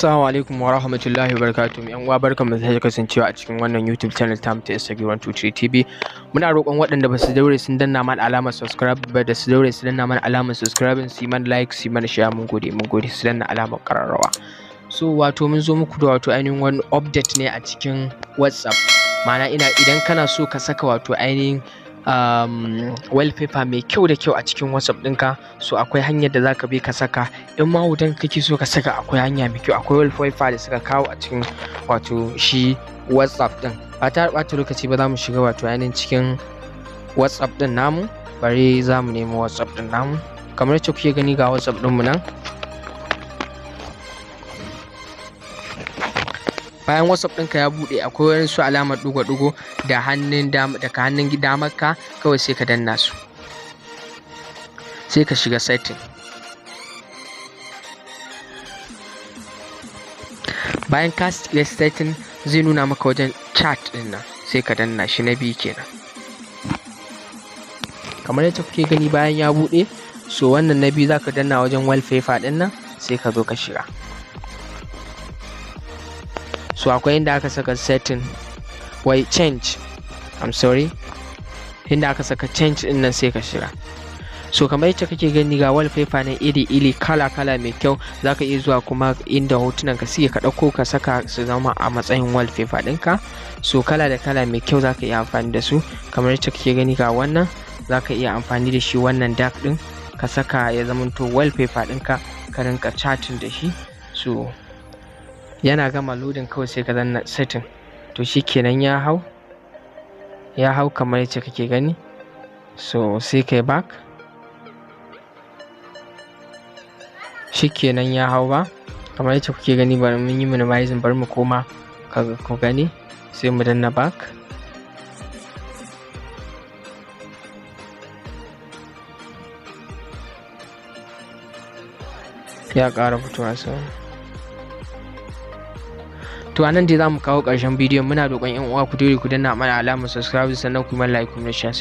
Assalamu alaikum wa rahmatullahi wa barakatuhu. Yan uwa, barkanmu da sake kasancewa a cikin wannan YouTube channel tamu ta Instagram 123 TV. Muna roƙon waɗanda ba su daure sun danna mana alamar subscribe ba da su daure su danna mana alamar subscribe, su yi mana like, su yi mana share. Mun gode, mun gode. Su danna alamar ƙararrawa. So wato mun zo muku da wato ainihin wani update ne a cikin WhatsApp. Ma'ana ina idan kana so ka saka wato ainihin wallpaper mai kyau da kyau a cikin WhatsApp ɗinka, so akwai hanyar da zaka bi ka saka. In ma hoton kake so ka saka, akwai hanya mai kyau, akwai wallpaper da suka kawo a cikin wato shi WhatsApp ɗin. Ba tare ɓata lokaci ba, za mu shiga wato ainihin cikin WhatsApp ɗin namu. Bari za mu nemi WhatsApp ɗin namu. Kamar yacce kuke gani, ga WhatsApp ɗinmu nan. Bayan WhatsApp ɗinka ya buɗe, akwai wasu alamar ɗigo-ɗigo da hannun dama, daga hannun damarka, kawai sai ka danna su, sai ka shiga setting. Bayan ka shiga setting, zai nuna maka wajen chat ɗin nan, sai ka danna shi, na biyu kenan. Kamar yadda kuke gani, bayan ya buɗe, so wannan na biyu zaka danna wajen wallpaper ɗin nan, sai ka zo ka shiga. So akwai inda aka saka setting, wai change, I'm sorry, inda aka saka change din nan, sai ka shiga. So kamar yacce kake gani, ga wallpaper nan iri iri, kala kala, mai kyau. Zaka iya zuwa kuma inda hotunan ka suke, ka ɗauko ka saka su zama a matsayin wallpaper ɗinka. So kala da kala mai kyau zaka iya amfani da su. Kamar yacce kake gani, ga wannan, zaka iya amfani da shi, wannan dark ɗin, ka saka ya zamanto wallpaper ɗinka, ka rinka chatting da shi. So yana gama loading, kawai sai ka danna setting. To shikenan, ya hau, ya hau kamar yacce kake gani. So sai kai back. Shikenan, ya hau ba, kamar yacce kuke gani. Bari mun yi minimizing, bari mu koma ku gani, sai mu danna back. Ya ƙara fitowa. So to anan dai zamu kawo ƙarshen bidiyon. Muna roƙon ƴan uwa ku daure ku danna mana alamar subscribe, sannan ku yi mana like, ku mana share.